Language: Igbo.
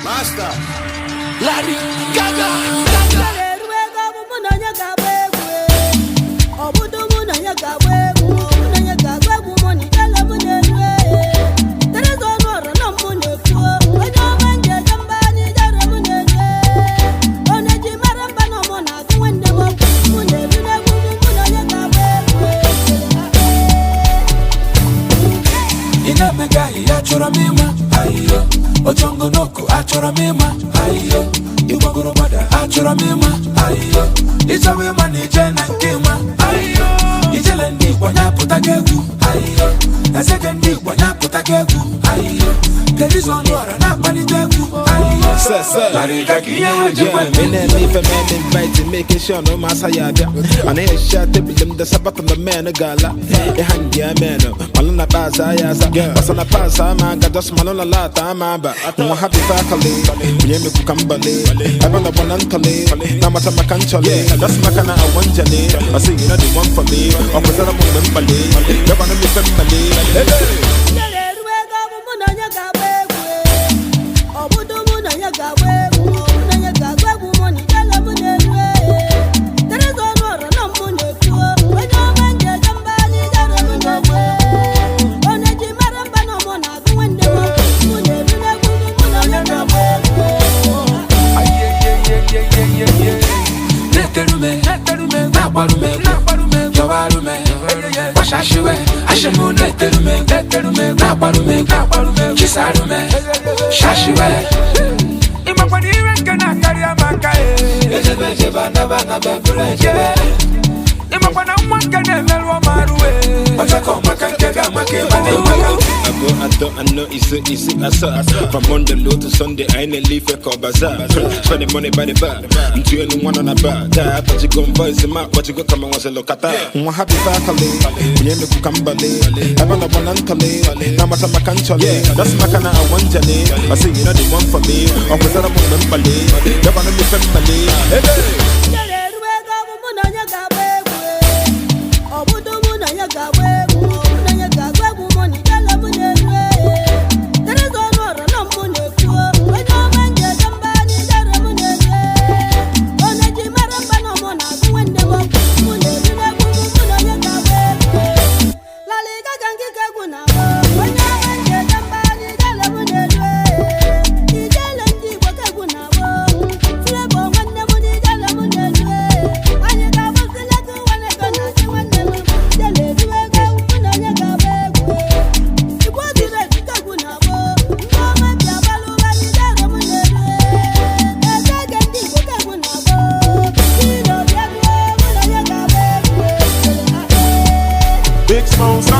Master Larry Gaga. Achọrọ m ịma ayo ochongonoko, achọrọ m ịma ayo ịgbagoro gbada, achọrọ m ịma ayo ịchọwa ịma na ije na nke ịma ayo ijele ndị Igbo nyapụta gị egwu ayo ezege ndị Igbo nyapụta gị egwu ayo Terizo ọnụ ọra na-akpalite egwu ayo Sir, sir. Larịga ka ihe ha jikwa. Yeah, me and me for man invite, making sure no masa ya bịa. Ana ehicha tebụl m desa battle man gala. Ịha ndị ya man, malụ na pass ya asa. Basa na pass ama aga just malụ na lata ama aba. Nwa happy faculty, onye mekwu ka mbale. Ebe na gbana ntọle, na amata maka nchọle. Just maka na awọ njele. I say you know the one for me. Ọ kwụsịrị m mgbe mkpali. Gọvanọ m ife mmali. Hey, hey. Neterume, na-agbarume, yọwarume, gbasashiwe, ashimu neterume, na-agbarume, chisarume, shashiwe. Ịmakwana ire nke na-akarị amaka e. Ejebe ejebe anaba anaba bụrụ ejebe. Ịmakwana nwa nke na-emerụ ọmarụ e. Ọchakọ maka nke ga-amaka ịma na ịmaka. Abo atọ anọ ise ise asaa. From Monday low to Sunday, I ain't leave for bazaar. Spending money by the bar. Ntu elu nwa nọ na bar. Taa apachigo voice ma kpachigo kama nwa selo kata. Nwa happy faculty, onye mekwu ka mbale. Ebe na gbana ntọle, na amata maka nchọle. Just maka na awọ njele. I say you know the one for me. Ọ kwụsịrị m mgbe mkpali. Gọvanọ m ife mmali. Hey, hey. Big Smoke.